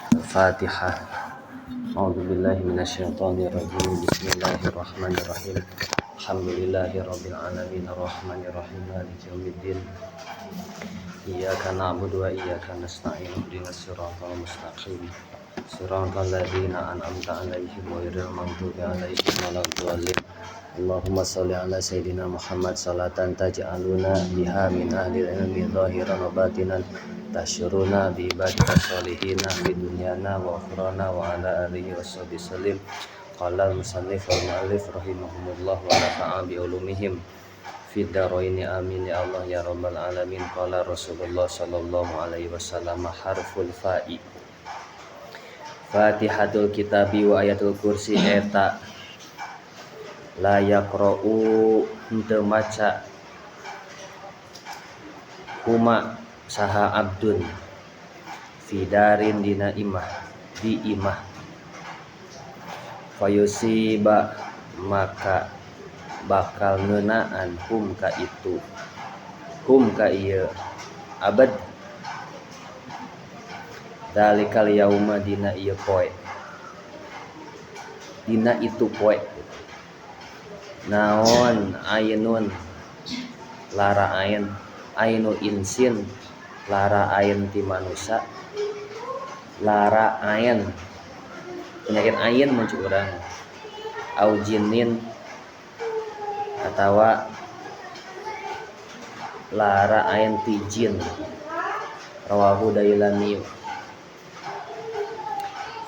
Al-Fatihah. A'udzubillahi minasyaitonirrajim. Bismillahirrahmanirrahim. Alhamdulillahirabbil alamin arrahmanirrahim maliki yaumiddin. Iyyaka na'budu wa iyyaka nasta'in ihdinas siratal mustaqim. Siratal ladzina an'amta 'alaihim ghairil maghdubi 'alaihim waladdallin. Allahumma shalli ala sayyidina Muhammad salatan taj'aluna biha min ahli ilmi zahiran wa batinan tasyuruna bi ibadika sholihina fi dunyana wa ukhrana wa ala alihi washabihi sallim. Qala al-musannif wal mu'allif rahimahumullah wa nafa'a bi ulumihim fid dharaini amin ya Allah ya rabbal alamin. Qala Rasulullah sallallahu alaihi wasallam harful fa'i Fatihatul kitabi wa ayatul kursi eta la yaqra'u henteu maca huma saha abdun fidarin dina imah di imah fayusiba maka bakal ngeunaan hum ka itu hum ka ieu abad dalikal yauma dina ieu poe dina itu poe naon ainun lara ain ainu insin lara ain ti manusia lara ain penyakit ain muncul urang au jinin atawa lara ain ti jin rawahu Dailami.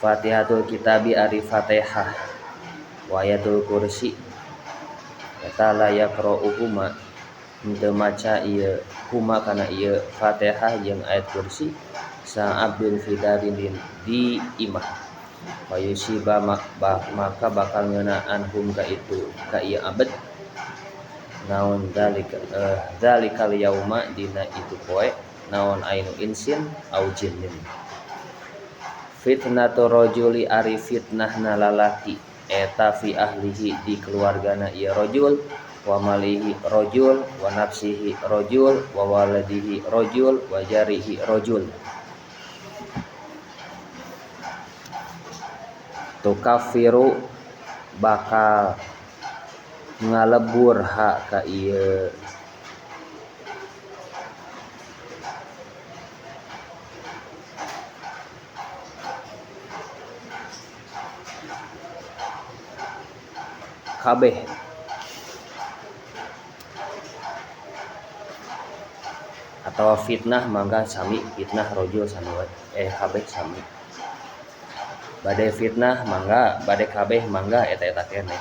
Fatihatul kitabi ari Fatihah wa ayatul kursi eta la yaqra'uhuma henteu maca ieu huma kana ieu Fatihah jeung ayat kursi sa abdun fidarin di imah fayusiba maka bakal ngeunaan hum ka itu ka ieu abad naon dalika dalikal yauma dina itu poe naon ainu insin au jinnin. Fitnatu rajuli ari fitnahna lalaki eta fi ahlihi di keluargana ieu rajul wa malihi rajul wa nafsihi rajul wa waladihi rajul wa jarihi rajul. Tukafiru bakal ngalebur hak ka ieu kabeh atau fitnah mangga sami fitnah rojul sami kabeh sami bade fitnah mangga bade kabeh mangga eta-eta keneh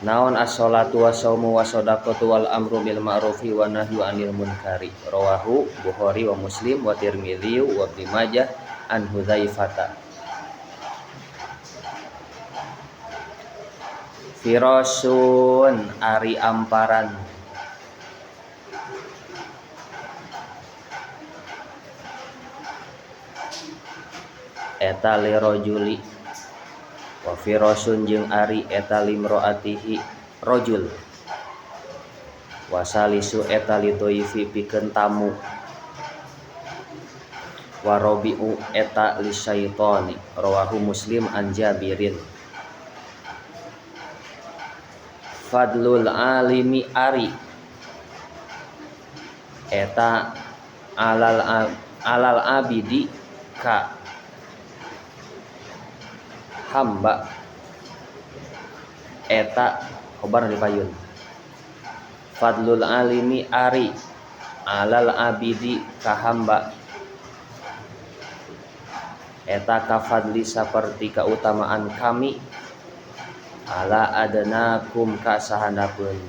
naon as-sholatu was-shaumu was-shadaqatu wal amru bil ma'rufi wan nahyu anil munkari rawahu Bukhari wa Muslim wa Tirmidzi wa Ibnu Majah an Hudzaifah. Firasun ari amparan eta li rajuli wa firasun jeung ari eta limroatihi rajul wa salisu eta li dhaifi pikeun tamu wa rabi'u eta li syaitani rawahu Muslim an Jabirin. Fadlul alimi ari eta alal abidi ka hamba eta khobar di payun. Fadlul alimi ari alal abidi ka hamba eta ka fadli saperti kautamaan kami ala adnakum ka sahandapeun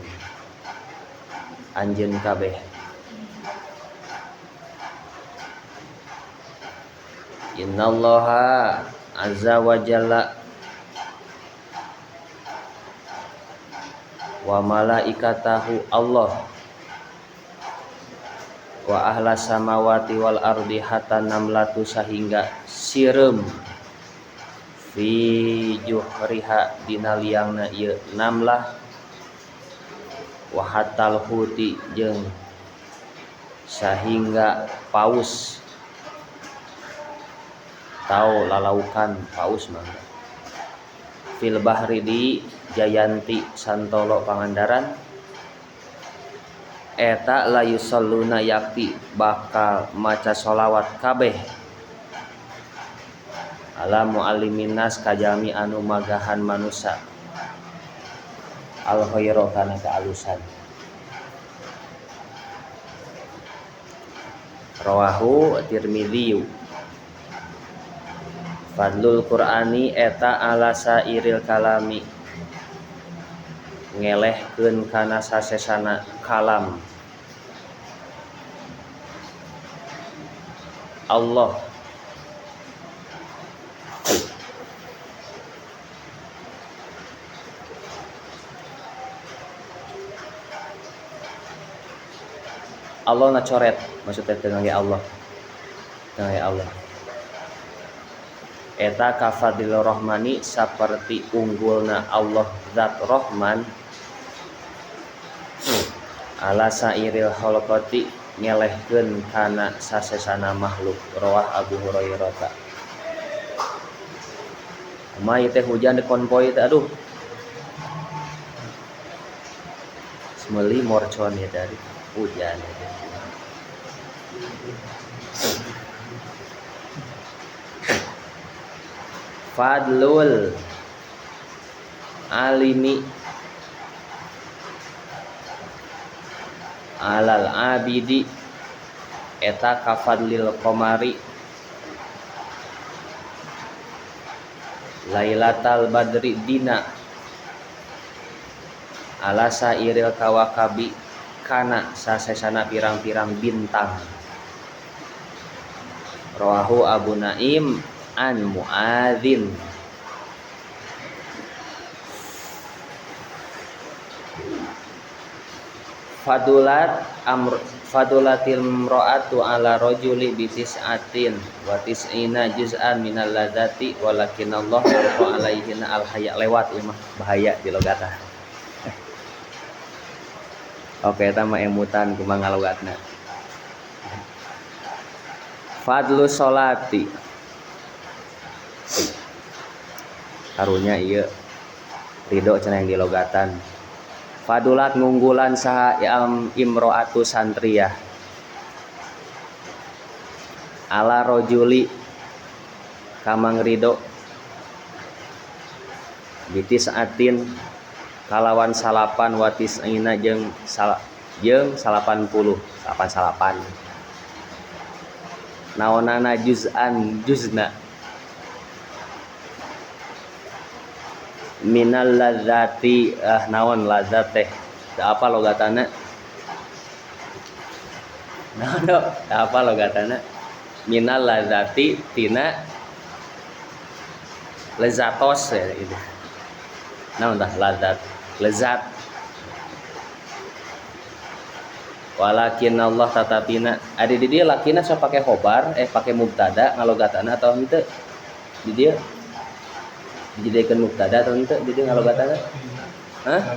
anjeun kabeh. Innallaha azza wa jalla wa malaikatahu Allah wa ahla samawati wal ardi hatta namlatu sahingga sireum fi juhriha dina liangna ieu namlah wa hatal huti jeung sahingga paus Atau lalaukan paus mangga. Fil bahri di Jayanti Santolo Pangandaran eta la yusalluna yakti bakal maca sholawat kabeh ala muallimin nas kajami anu magahan manusa al khaira kana kaalusan. Rawahu Tirmidzi. Fadlul Qur'ani eta ala sairil kalami ngelehkeun kana sasesana kalam Allah. Allah na coret maksudnya teu ngangge Allah. Teu ngangge Allah. Eta kafadil rahmani saperti unggulna Allah zat Rahman ala sairil khalqati ngelehkeun kana sasesana makhluk. Rawah Abu Hurairah. Kumaha teh hujan di konvoy teh aduh. Semeli morcon ya dari hujan ya teh. Fadlul alimi alal abidi eta kafadlil qamari lailatal badri dina ala sairil kawakabi kana sasesana pirang-pirang bintang. Rawahu Abu Naim an Muadzin. Fadulat amr fadulatil imra'atu ala rajuli bi tis'atin wa tis'ina juz'an minal ladzati walakinallahu alqa alaihina al haya. Lewat ieu mah bahaya di logata. Oke, eta mah emutan kumaha ngalogatna. Fadlu sholati karunya ieu ridho cenah yang dilogatan. Fadulat ngunggulan saha imro'atu santriyah ala rojuli kamang ridho bitis atin kalawan salapan watis ina jeung 80 salapan salapan naonana juz'an juzna minal ladzati naon ladzat teh teu apa logatana naon teu apa logatana minal ladzati tina lezatos ya gitu naon tah ladzat lezat walakin Allah tatapina ari di dieu lakina sok pake khobar pake mubtada ngalogatana atawa henteu di dieu dijadikan mubtada atau henteu di dieu ngalogatana? Hah?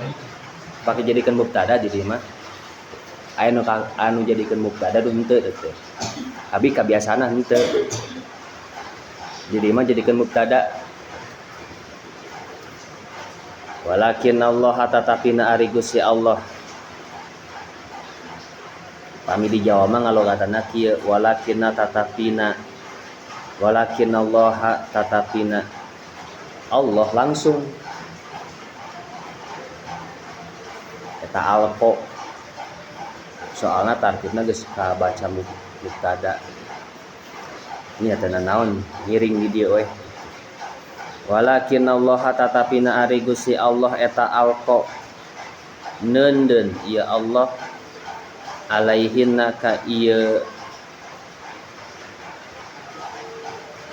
Pake jadikan mubtada di dieu mah. Aya anu jadikeun mubtada du henteu teh. Abi kabiasana henteu. Di dieu mah jadikeun mubtada. Walakin Allah tatapina ari Gusti Allah. Pami di Jawa mah ngalogatana kieu walakinna tatapina. Walakin Allah tatapina. Allah langsung eta alqo soalna tartibna geus kabaca mubtada nya teh naon ngiring di dieu we walakin Allah tatapina ari Gusti Allah eta alqo neundeun ieu Allah alaihinna ka ieu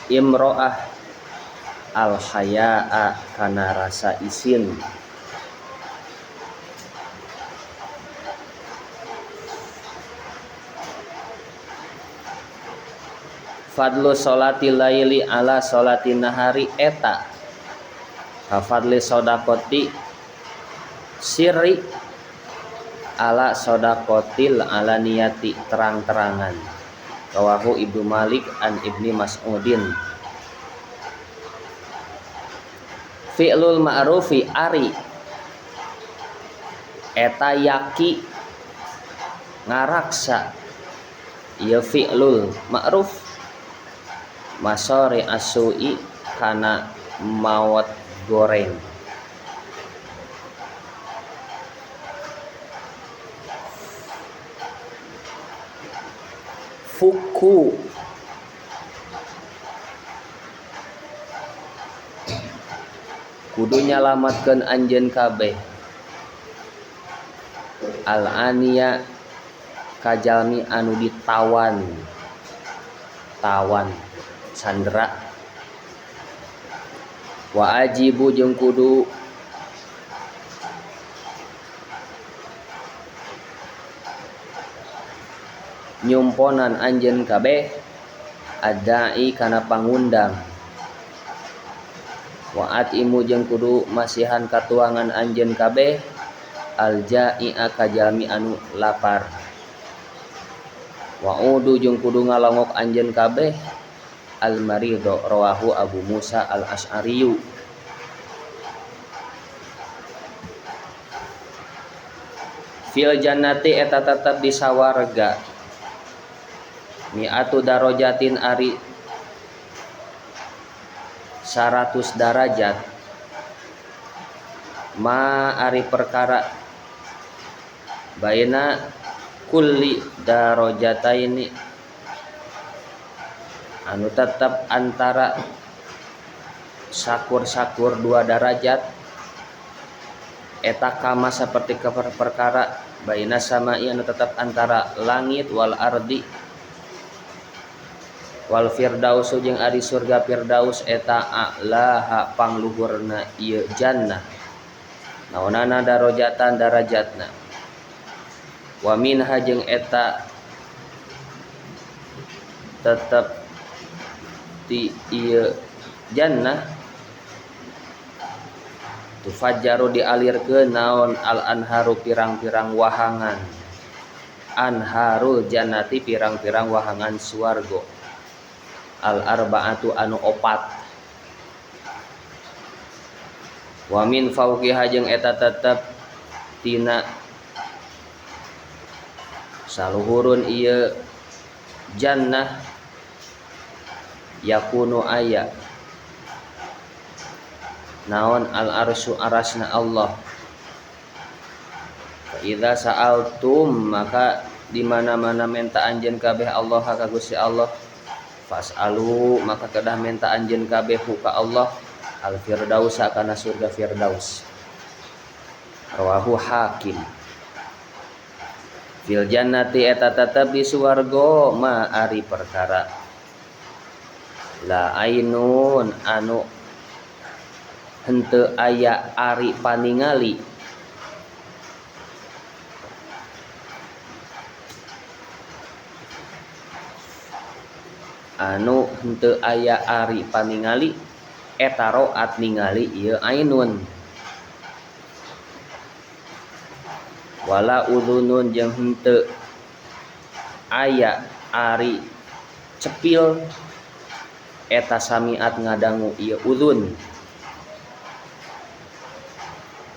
imro'ah al hayaa kana rasa isin. Fadlu sholati laili ala sholati nahari eta ka fadli sodaqoti sirri ala sodaqotil alaniyati terang-terangan. Rawahu Ibnu Malik an Ibni Mas'udin. Fi'lul ma'rufi ari eta yaki ngaraksa ieu fi'lul ma'ruf masori asui kana maot goreng. Fuku kudu nyalamatkeun anjeun kabeh al-aniya kajalmi anu ditawan tawan sandera wa ajibu jeung kudu nyumponan anjeun kabeh adai kana pangundang wa atimu jeung kudu masihan katuangan anjeun kabeh al-jai'a kajalmi anu lapar wa udu jeung kudu ngalongok anjeun kabeh al-marido rawahu Abu Musa al-Asy'ariyu. Fil jannati eta tetep di sawarga mi'atu darajatin ari 100 darajat ma ari perkara baina kulli darajataini anu tetep antara sakur-sakur dua darajat eta kama seperti perkara baina sama'i anu tetep antara langit wal ardi wal firdausu jeung ari surga firdaus eta a'laha pangluhurna ieu jannah naonana darajatan darajatna wa minha jeung eta tetep ti ieu jannah tufajjaru dialirkeun naon al anharu pirang-pirang wahangan anharul jannati pirang-pirang wahangan swarga al arba'atu anu opat wa min fauqiha jeung eta tetep tina saluhurun ieu jannah yakunu aya naon al arsyu arasna Allah fa idza sa'altum maka di mana-mana menta anjeun kabeh Allah ka Gusti Allah fas'alu maka kedah menta anjeun kabeh ka Allah al firdausa kana surga firdaus rawahu Hakim. Fil jannati eta tetep di swarga ma ari perkara la ainun anu henteu aya ari paningali anu henteu aya ari paningali eta roat ningali ieu ainun wala udhunun jeung henteu aya ari cepil eta samiat ngadangu ieu udhun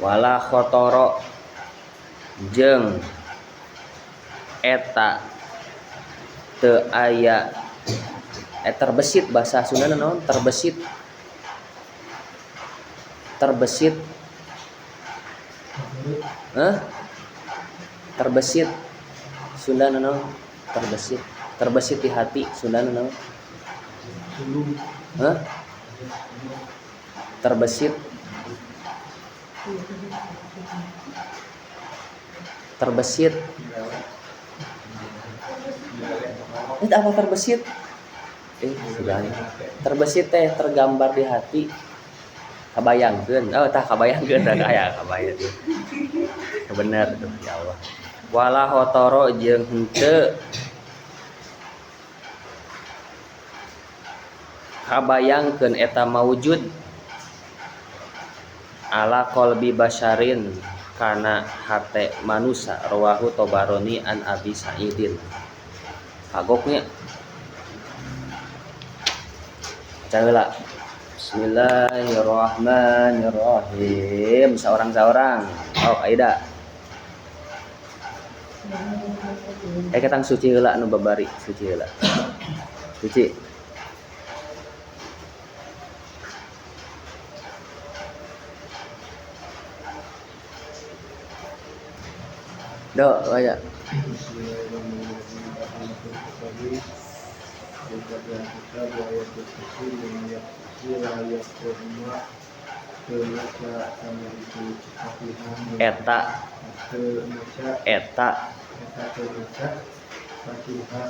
wala khotoro jeung eta teu aya terbesit bahasa Sundana naon terbesit terbesit hah terbesit Sundana naon terbesit terbesit di hati Sundana naon hah terbesit terbesit itu apa terbesit sudah terbesit teh tergambar di hati kabayangkeun oh tah kabayangkeun tah aya kabayang bener tuh ya Allah wala hotoro jeung henteu kabayangkeun eta maujud ala qalbi basyarin kana hate manusa rawahu Tabarani an Abi Sa'idin. Kagoknya. Baca heula. Bismillahirrahmanirrahim. Seorang-seorang. Oh, Aida. Ketang suci heula nu babari, suci heula. Suci. Do, aya. Eta eta Fatihah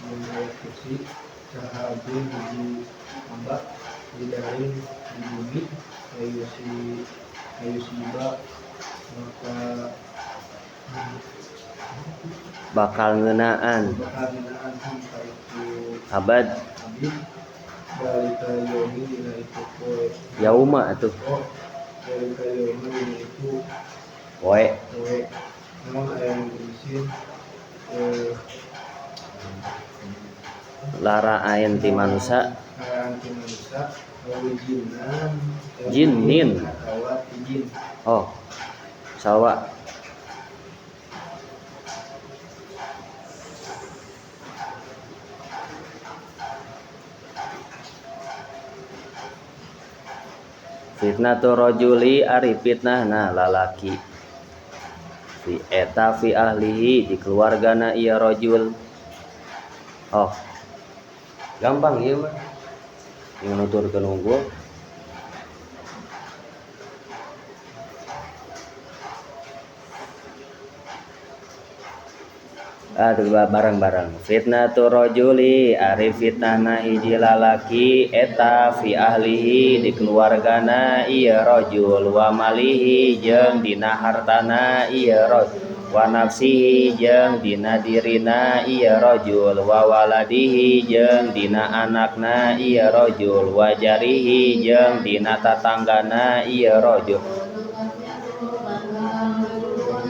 ayat kursi saha abdun hiji hamba didarin di bumi ayu siba maka bakal ngeunaan abad abid dalika yaumi dina itu poe yauma atuh oh dalika yauma dina itu poe poe naon aya nu bersin lara ain ti manusa jinnin oh sawa fitnatu rajuli ari fitnahna lalaki fi eta fi ahlihi di keluargana ieu rajul. Oh gampang ieu mah yang nuturkeun unggul. Aduh barang-barang fitnatu rajuli ari fitnahna hiji lalaki eta fi ahlihi di keluargana ieu rajul wa malihi jeung dina hartana ieu rajul wa nafsihi jeung dina dirina ieu rajul wa waladihi jeung dina anakna ieu rajul wa jarihi jeung dina tatanggana ieu rajul.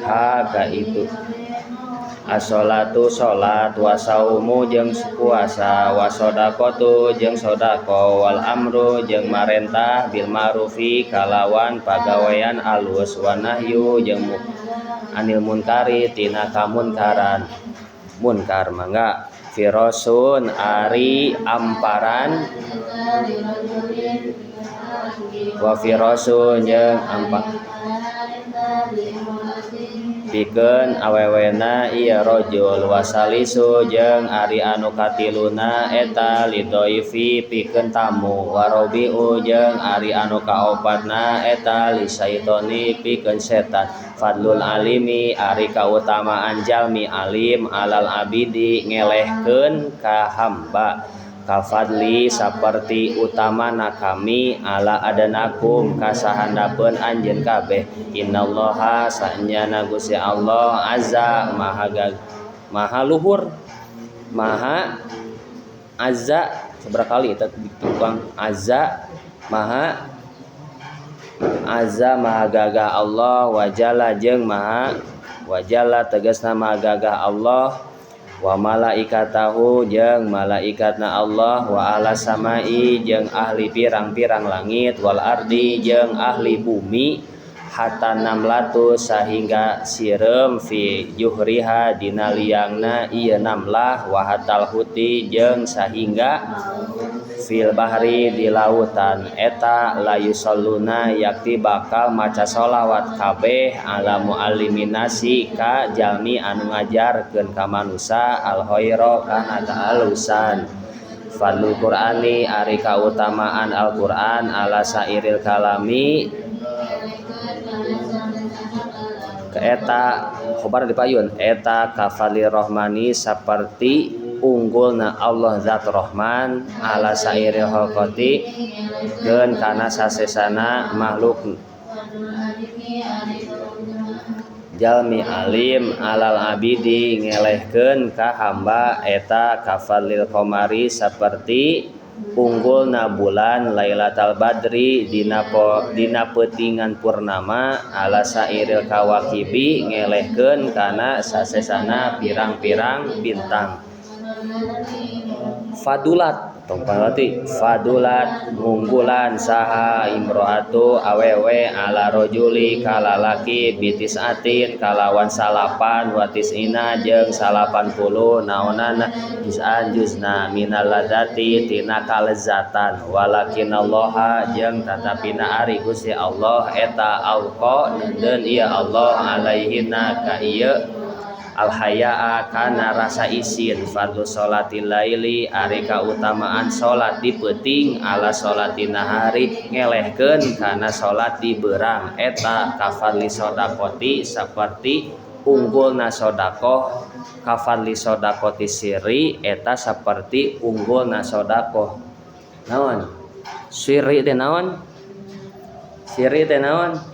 Ha ka itu as-sholatu sholat wa saumu jeung puasa wa shodaqatu jeung shodaqah wal amru jeung marentah bil ma'rufi kalawan pagawean alus wa nahyu jeung anil munkari tina kamunkaran munkar mangga firosun ari amparan wa firosun jeung ampa pikeun awewena ieu rajul wasalisu jeung ari anu katiluna eta lidhaifi pikeun tamu warabiu jeung ari anu kaopatna eta lisaitoni pikeun setan fadlul alimi ari kautamaan jalmi alim alal abidi ngelehkeun ka hamba kafadli saperti utamana kami ala adanakum kasahandapeun anjeun kabeh innallaha sanyana Gusti Allah azza maha maha luhur maha azza seberapa kali eta tukang azza maha azza maha gagah Allah wajala jeung maha wajala tegasna maha gagah Allah wa malaikatahu jeung malaikatna Allah wa ahla samai jeung ahli pirang-pirang langit wal ardi jeung ahli bumi hatta namlatu sahingga sireum fi juhriha dina liangna ieu namlah wa hatal huti jeung sahingga fil bahri di lautan eta la yusalluna yakti bakal maca sholawat kabeh ala mualliminasi ka jalmi anu ngajarkeun ka manusa al khaira kana kaalusan fadlul qur'ani ari kautamaan Al-Qur'an ala sairil kalami eta khobar di payun eta kafadli rohmani saperti unggulna Allah zat rohman ala sairil khalqati keun kana sasesana makhluk jalmi alim alal abidi ngelehkeun ka hamba eta kafadlil qamari saperti unggulna bulan Lailatul Badri dina peutingan purnama ala sairil kawakibi ngelehkeun kana sasesana pirang-pirang bintang. Fadulat Tong pangati fadulat ngunggulan saha imro'atu awewe ala rojuli kalalaki bitisatin kalawan salapan watisina jeung 80 naonana juz'an juzna minal ladzati tina kalezatan walakinallaha jeung tatapina ari Gusti Allah eta alqa neundeun ieu Allah alaihina ka ieu alhayaa kana rasa isin fardhu sholatil laili ari kautamaan salat di peuting ala sholatin nahari ngelehkeun kana salat di beurang eta kafadli sodaqoti saperti unggulna sodakoh kafadli sodaqoti sirri eta saperti unggulna sodakoh naon sirri teh naon sirri teh naon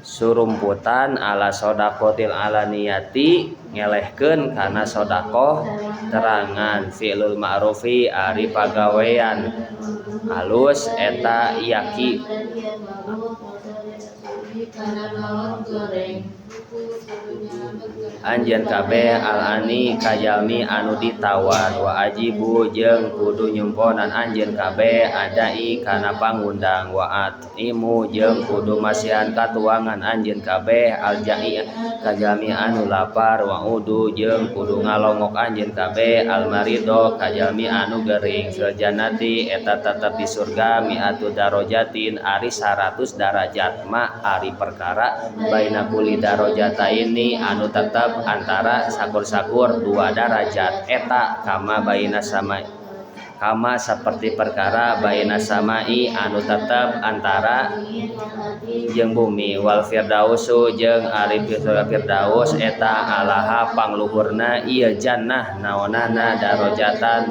surumputan ala sodakotil alaniyati ngelehkeun kana sodakoh terangan fi'lul ma'rufi ari pagawean alus eta yaki anjeun kabeh al-ani kajalmi anu ditawan wa ajibu jeung kudu nyumponan anjeun kabeh adai kana pangundang wa atimu jeung kudu masihan katuangan anjeun kabeh aljai kajalmi anu lapar wa udu jeung kudu ngalongok anjeun kabeh almarido kajalmi anu gering fil jannati eta tetep di surga mi'atu darajatin ari 100 darajat ma ari perkara baina kulli darajataini anu tetep antara sakur-sakur 2 darajat eta kama baina sama kama seperti perkara baina samai anu tetep antara jeung bumi wal firdausu jeung ari firdaus eta alaha pangluhurna ieu jannah naonana darajatan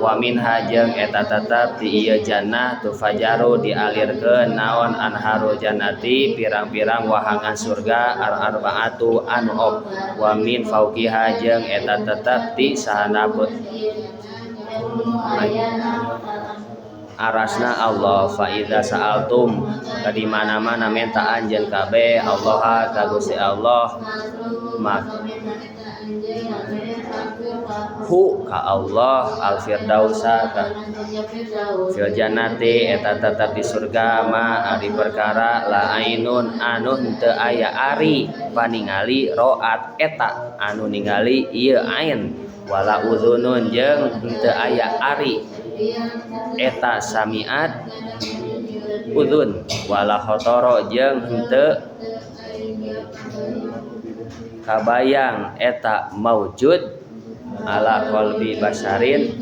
wa minha jeung eta tetep di ieu jannah tufajaru dialirkeun naon anharu jannati pirang-pirang wahangan surga al arbaatu anu op wa min fauqiha jeung eta tetep di sahanapun arasna Allah fa idza sa'altum ka di mana-mana menta anjeun kabeh Allah ka Gusti Allah mak hu ka Allah al firdausa ka fil jannati eta tetep di surga ma ari perkara la ainun anu henteu aya ari paningali roat eta anu ningali ieu ain wala udhunun jeung henteu aya ari eta samiat udhun wala khotoro jeung henteu kabayang eta maujud ala qalbi basarin.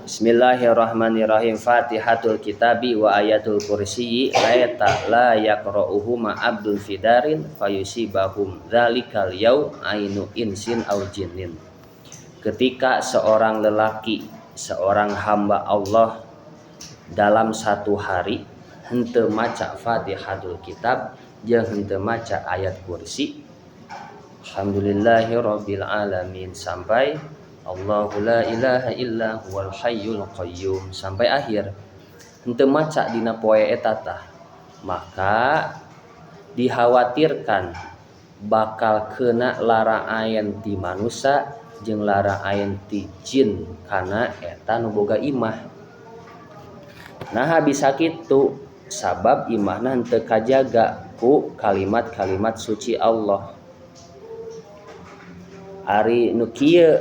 Bismillahirrahmanirrahim. Fatihatul kitabi wa ayatul kursiyyi la la yaqra'uhuma abdun fidarin fayusibahum dzalikal yaum ainu insin au jinnin. Ketika seorang lelaki, seorang hamba Allah dalam satu hari henteu maca Fatihatul kitab jeung henteu maca ayat kursi alhamdulillahirabbil alamin sampai Allahu la ilaha illa huwal hayyul qayyum sampai akhir henteu maca dina poe eta tah, maka dikhawatirkan bakal kena laraaen ti manusa jeung laraaen ti jin kana eta nu boga imah. Nah bisa kitu sabab imahna henteu kajaga ku kalimat-kalimat suci Allah. Ari nu kieu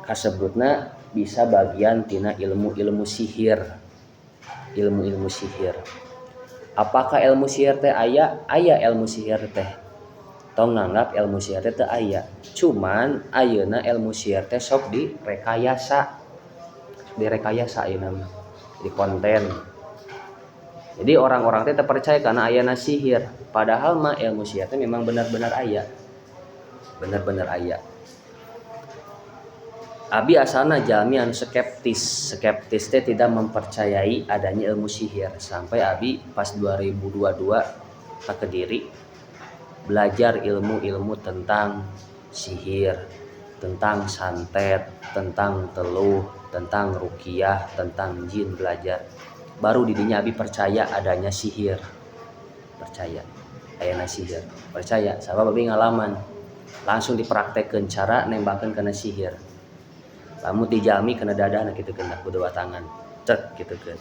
kasebutna bisa bagian tina ilmu-ilmu sihir. Ilmu-ilmu sihir. Apakah ilmu sihir teh aya? Aya ilmu sihir teh. Tong nganggap ilmu sihir teh teu aya. Cuman ayeuna ilmu sihir teh sok direkayasa. Direkayasa ayeuna mah. Di konten. Jadi orang-orang teh terpercaya karena ayana sihir. Padahal mah ilmu sihir teh memang benar-benar aya. Benar-benar aya. Abi asalna jalmi anu skeptis. Skeptis teh tidak mempercayai adanya ilmu sihir. Sampai abi pas 2022 ka Kediri belajar ilmu-ilmu tentang sihir, tentang santet, tentang teluh, tentang rukiah, tentang jin belajar. Baru didinya abi percaya adanya sihir. Percaya ayana sihir. Percaya sabab abi ngalaman. Langsung dipraktekkeun cara nembakeun kana sihir. Lamun ti jalmi kana dadahna kitu keun ku dua tangan. Cek kitu keun.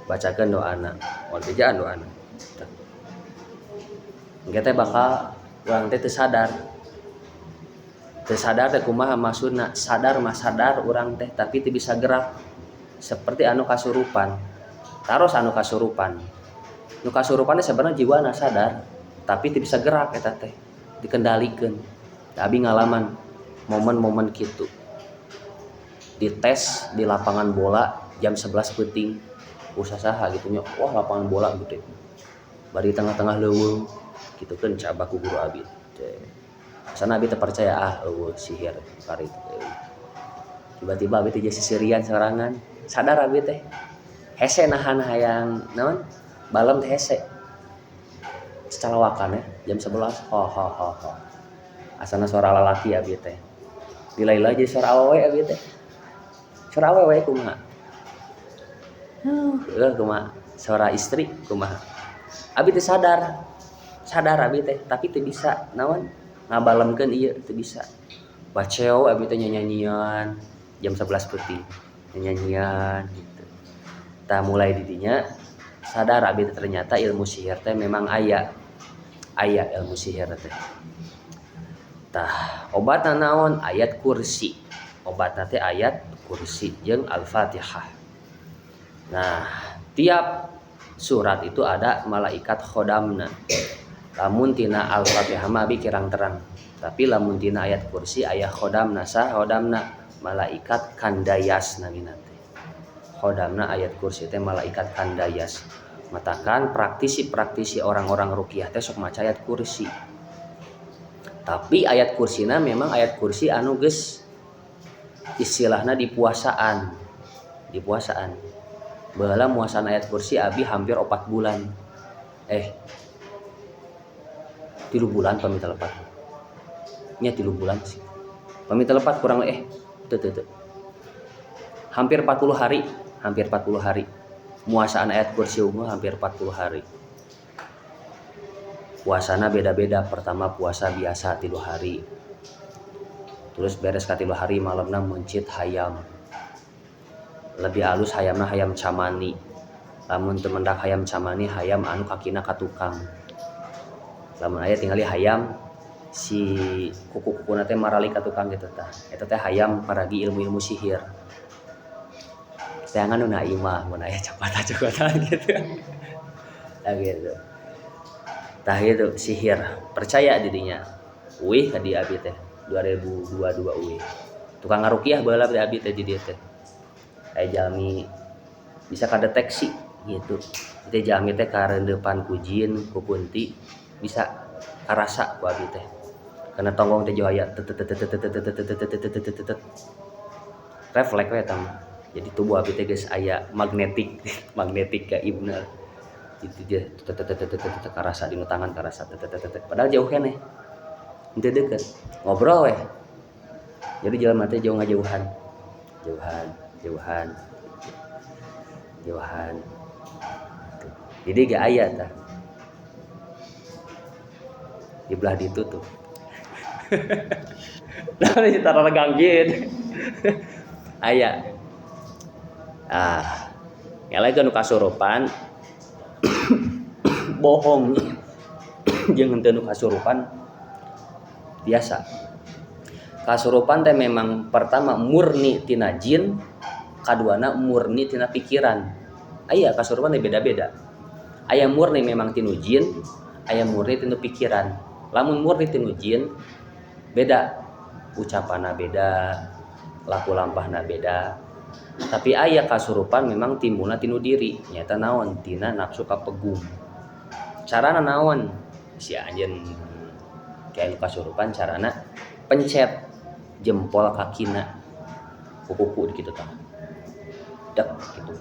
Bacakeun doana, moal bejaan doana. Cek. Engke teh bakal urang teh teu sadar. Teu sadar teh kumaha maksudna? Sadar mah sadar urang teh tapi teu bisa gerak. Seperti anu kasurupan. Taros anu kasurupan. Nu kasurupan teh sebenarnya jiwana sadar tapi teu bisa gerak eta teh. Dikendalikeun. Abi ngalaman momen-momen kitu. Dites di lapangan bola jam 11 peuting. Usaha gitu nya. Wah, lapangan bola gede. Bari tengah-tengah leuweung gitu kan cabak ku guru abi. Sana abi teu percaya, ah eueuh sihir kari itu. Tiba-tiba abi teh jadi sisirian sorangan. Sadar abi teh. Hese nahan hayang naon? Balem teh hese. Calawakan ya jam 11 ho ho ho ho. Asana suara lalaki abi teh. Dilailah jadi suara awewe abi teh. Suara awewe kumaha? Kumaha? Suara istri kumaha? Abi teh sadar. Sadar abi teh, tapi teu bisa naon? Ngabalemkeun ieu teu bisa. Baceo abi teh nyanyian jam 11 peuting. Nyanyian gitu. Tah mulai didinya sadar abi teh ternyata ilmu sihir teh memang aya. Aya ilmu sihir teh. Tah obatna naon? Ayat kursi. Obatna teh ayat kursi jeung Al-Fatihah. Nah, tiap surat itu ada malaikat khodamna. Lamun tina Al-Fatihah mah abi kirang terang. Tapi lamun tina ayat kursi aya khodamna, sah khodamna malaikat kandayas namina teh. Khodamna ayat kursi teh malaikat kandayas. Matakan praktisi-praktisi orang-orang ruqyah teh sok maca ayat kursi. Tapi ayat kursina memang ayat kursi anu geus istilahna dipuasaan. Dipuasaan. Baheula muasaan ayat kursi abi hampir 4 bulan. 3 bulan pamit lepat. Nya 3 bulan sih. Pamit lepat kurang teu teu teu. Hampir 40 hari, hampir 40 hari. Muasaan ayat kursi unggul hampir 40 hari. Puasana beda-beda. Pertama puasa biasa 3 hari. Terus beres ka 3 hari malamna mencit hayam. Lebih halus hayamna hayam camani. Lamun teu mendak hayam camani, hayam anu kakina ka tukang. Lamun aya tingali hayam si kuku-kukuna teh marali ka tukang gitu tah. Eta teh hayam paragi ilmu-ilmu sihir. Jangan nu na imah mun aya cokota-cokotan gitu. Tah gitu. Tah gitu sihir. Percaya dirinya. Uih ka di abi teh 2022 uih. Tukang ngarukiah baheula teh abi teh di dieu teh. Aya jalmi bisa kadeteksi gitu. Teh jalmi teh karendepan ku jin, ku kunti bisa karasa ku abi teh. Karena tonggong teh jauh aya tet tet tet tet tet tet tet tet tet tet tet tet. Refleks we eta mah. Jadi tubuh abi teh geus aya magnetik, magnetik ka ibna. Itu dia tet tet tet tet tet karasa dina tangan karasa tet tet tet. Padahal jauh keneh. Henteu deukeut. Ngobrol weh. Jadi jelema teh jauh ngajauhan. Jauhan, jauhan. Jauhan. Jadi gak aya tah. Di belah ditu tuh. Nah, ini tara gangguin. Aya. Ah, ngelai nu kasurupan bohong jeung henteu nu kasurupan biasa. Kasurupan teh memang pertama murni tina jin, kaduana murni tina pikiran. Aya kasurupan teh beda-beda. Aya murni memang tinu jin, aya murni tinu pikiran. Lamun murni tinu jin beda, ucapanna beda, laku lampahna beda. Tapi aya kasurupan memang timbulna tinu diri, nyata naon tina nafsu kapegung. Carana naon? Si anjeun kayak nu kasurupan carana pencet jempol kakina kuku gitu tah. Dek gitu.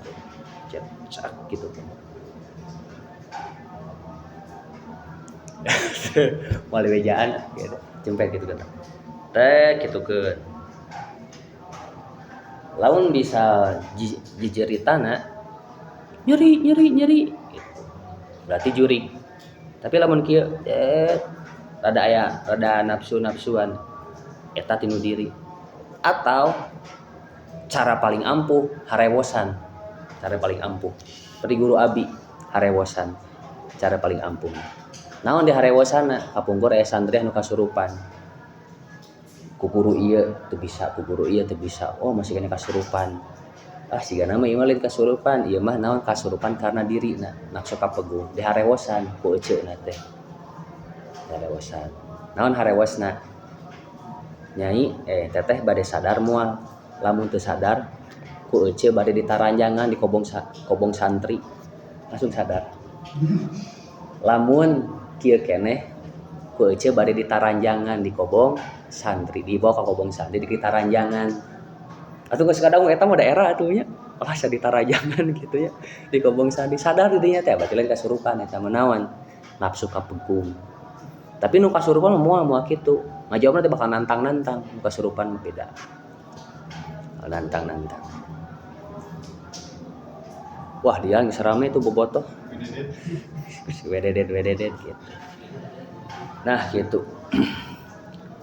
Cet cak gitu. Moal wejaan gitu. Jempet gitu kan. Tek gitu ke. Lamun bisa jijeritana nyeri nyeri nyeri gitu. Berarti jurig. Tapi lamun kieu rada aya rada nafsu-nafsuan eta tinu diri. Atau cara paling ampuh harewosan. Cara paling ampuh. Seperti guru abi harewosan. Cara paling ampuh. Naon di harewosana? Kapungkur aya santri anu kasurupan. Ku guru ieu teu bisa, ku guru ieu teu bisa. Oh, masih kena kasurupan. Ah, sigana mah ieu mah lain kasurupan, ieu mah naon kasurupan karena dirina, nafsu kapegung. Di harewosan ku eceuna teh. Harewosan. Naon harewosna? Nyai teteh bade sadar moal. Lamun teu sadar ku ece bade ditaranjangan di kobong kobong santri. Langsung sadar. Lamun kieu keneh ku ece bade ditaranjangan di kobong santri, dibawa ke kobong santri di taranjangan. Atuh geus kadang eta mah daerah atuh nya. Asa ditaranjangan gitu ya. Di kobong santri sadar didinya teh berarti lain kasurupan eta mah naon? Nafsu kapegung. Tapi nu kasurupan mah moal kitu. Ngajawabna teh bakal nantang-nantang, nu kasurupan mah beda. Nantang-nantang. Wah, dia geus rame tuh bobotoh. Wededet wededet gitu. Nah, gitu.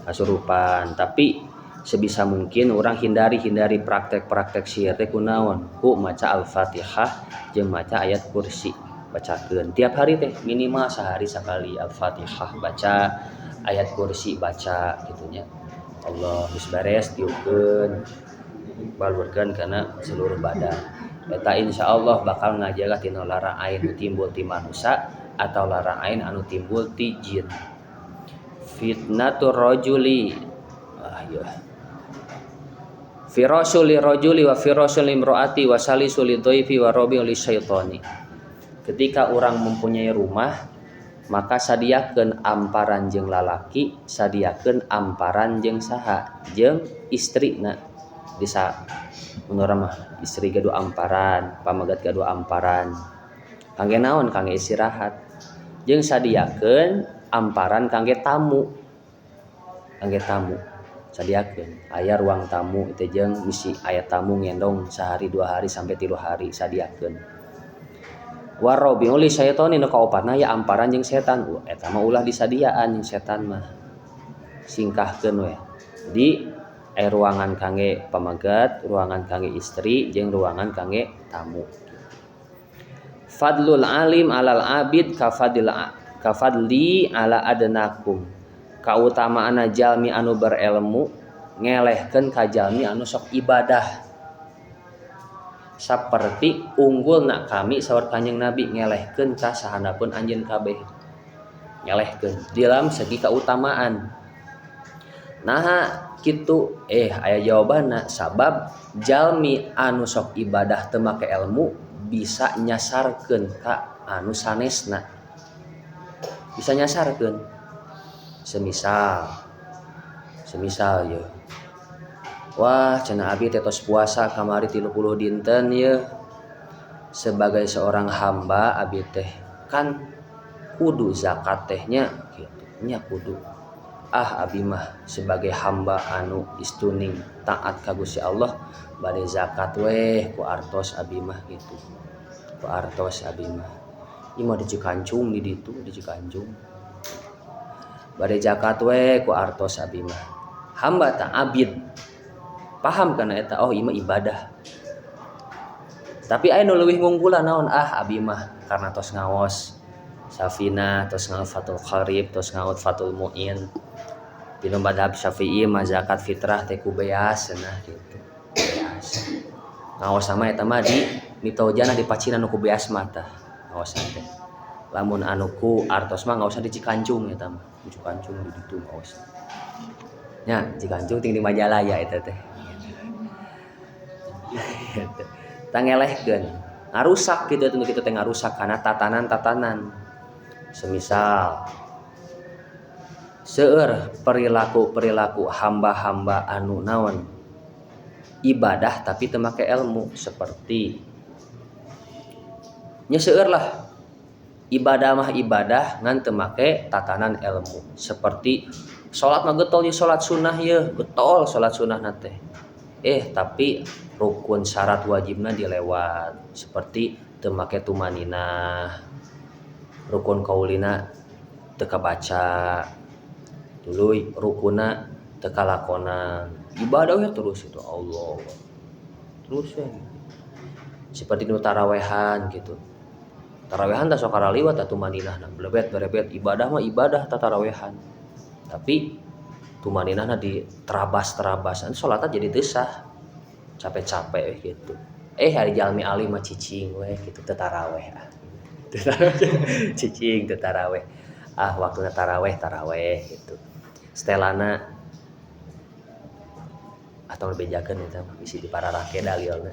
Kasurupan, tapi sebisa mungkin orang hindari praktek-praktek sihir teh kunaon? Ku maca Al-Fatihah jeung maca ayat kursi. Bacakeun tiap hari teh minimal sehari sekali Al-Fatihah baca, ayat kursi baca gitu nya. Allah geus beres tiupkeun balurkeun kana seluruh badan. Eta insyaallah bakal ngajaga tina lara ain nu timbul ti manusia atau lara ain anu timbul ti jin. Fitnatur rajuli ah ya. Firasul lirajuli wa firasul limraati wa salisul lidhaifi wa rabiul lisyaitani. Ketika orang mempunyai rumah maka sadiakeun amparan jeung lalaki, sadiakeun amparan jeung saha, jeung istrina. Bisa menurut mah istri gaduh amparan, pamagat gaduh amparan. Kangge naon? Kangge istirahat. Jeung sadiakeun amparan kangge tamu. Kangge tamu sadiakeun. Aya ruang tamu teh jeung bisi aya tamu ngendong sehari 2 hari sampai 3 hari sadiakeun. Warabiul syaitani nu kaopatna ya amparan jeung setan. Eta mah ulah disadiaan jeung setan mah. Singkahkeun we. Jadi ruangan kangge pamagat, ruangan kangge istri jeung ruangan kangge tamu. Fadlul alim alal abid kafadli ala adnakum. Kautamaanna jalmi anu berilmu ngelehkeun ka jalmi anu sok ibadah. Saperti unggulna kami saur Kanjeng Nabi ngelehkeun ka sahandapeun anjeun kabeh. Ngelehkeun di dalam segi kautamaan. Naha kitu aya jawabanna sabab jalmi anu sok ibadah teu make ilmu bisa nyasarkeun ka anu sanesna. Bisa nyasarkeun. Semisal ye. Wah, cenah abi teh tos puasa kamari 30 dinten ye. Sebagai seorang hamba abi teh kan kudu zakat teh nya kitu. Nya kudu. Ah abi mah sebagai hamba anu istuning taat ka Gusti Allah bade zakat weh ku artos abi mah gitu. Ku artos abi mah. Ieu mah di Cikancung di ditu di Cikancung. Bade zakat weh ku artos abi mah. Hamba ta abid. Paham kana eta oh ieu mah ibadah. Tapi aya nu leuwih ngunggulan naon ah abi mah karena tos ngaos Safina, tos ngaos Fathul Qarib, tos ngaos Fathul Muin. Dina madhab Syafi'i mah zakat fitrah teh ku beas cenah gitu. Beas. Ngaos sama eta mah di mitojana di pacinan nu ku beas mah tah ngaosan teh. Lamun anu ku artos mah ngaosna di Cikancung eta mah. Di Cikancung di ditu ngaos. Nya Cikancung ting di Majalaya eta teh. Tangelehkeun. Ngarusak kitu teh kitu teh ngarusak kana tatanan-tatanan. Semisal seueur perilaku-perilaku hamba-hamba anu naon ibadah tapi teu make ilmu seperti nya seueur lah ibadah mah ibadah ngan teu make tatanan ilmu seperti salat mah getol ye salat sunnah ye getol salat sunnahna teh tapi rukun syarat wajibna dilewat seperti teu make tumaninah rukun kaulina teu kabaca tuluy rukuna teu kalakonan. Ibadah we terus itu Allah. Terus we. Seperti nu tarawehan gitu. Tarawehan tah sok karaliwat atuh maninahna, blebet berebet ibadah mah ibadah tah tarawehan. Tapi tumaninahna di terabas-terabas, salatna jadi teu sah. Capek-capek we gitu. Hari jalmi alim mah cicing we gitu teu taraweh ah. Cicing teu taraweh. Ah waktuna taraweh taraweh gitu. Setelana atau bejakeun eta mah bisi dipararake dalilna.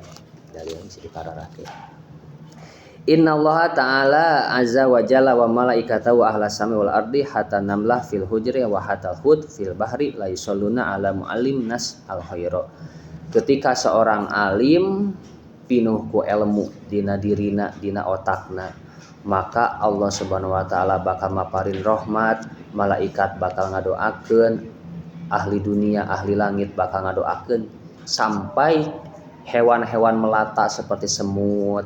Dalilna bisi dipararake. Innallaha ta'ala azza wa jalla wa malaikatahu wa ahla sami wal ardi hatta namlah fil hujri wa hatta hud fil bahri la yusalluna ala muallim nas al khaira. Ketika seorang alim pinuh ku ilmu dina dirina dina otakna, maka Allah Subhanahu wa taala bakal maparin rahmat, malaikat bakal ngadoakeun, ahli dunia, ahli langit bakal ngadoakeun, sampai hewan-hewan melata seperti semut,